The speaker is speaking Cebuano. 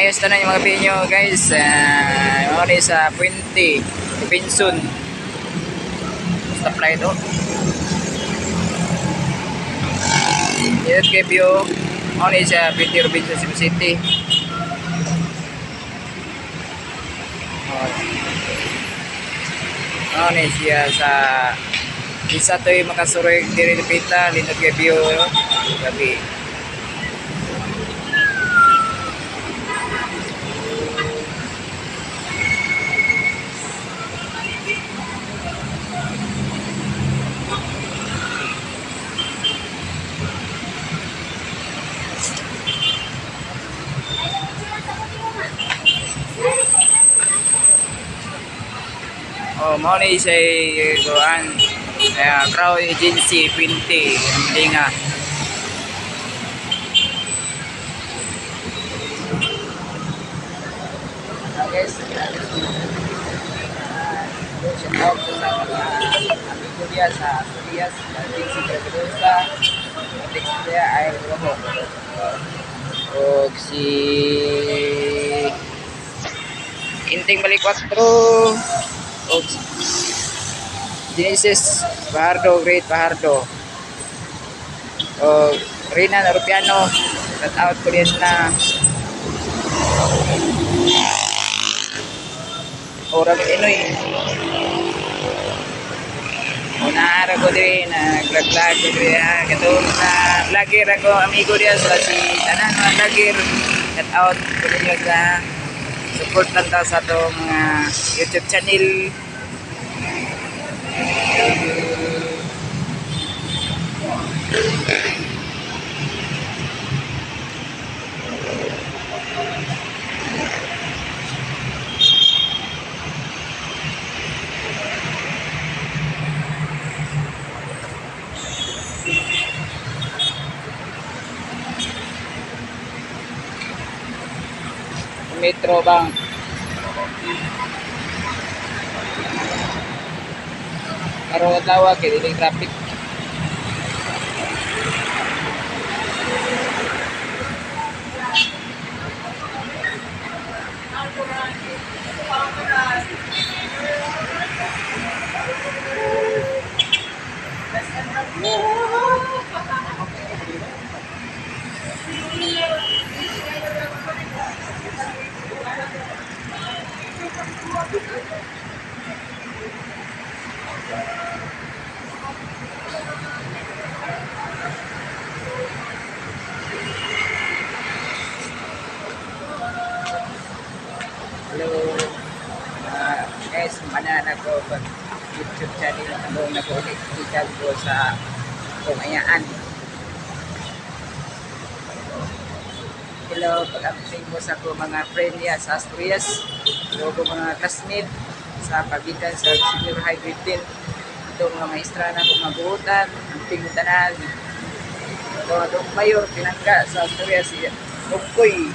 Ayos tanan yung mga venue, guys. Mao ni sa Puente, Robinson. Stoplight oh. Dito kay view. Mao ni sa Puente Robinson, Cebu City. Oh. Mao ni siya sa isa to'y makasuroy diri lupita, lindot kay view. Gabi. Oh, mao ni siya kuan. Crowd Agency Puente, Linga. Guys, shout out sa mga amigo niya sa Asturias, Agency Mendoza, Alex niya ay Rojo. Og si Inting Balik 4 og Genesis Fajardo, Great Fajardo. Og Rina Narupiano, shout out ko din na Orag Inoy. Una ko diri na vlog ko diri ha katong na vlogger ako amigo diya sa si tanan mga vlogger, shout out ko ninyo sa support lang ta sa atong YouTube channel. Metro Bank. Karong adlaw kay dili traffic. Hello. Guys, mana na ko pag YouTube channel ano na ko ulit gikan ko sa Kumayaan. Hello, pag-update mo sa ko mga friend niya sa Asturias, so ko mga classmate sa pagitan sa senior high grade 10. Ito mga maestra na kong mabuhutan, ang tingutanan. Ito, itong mayor, pinangga sa Asturias, si Tugkoy.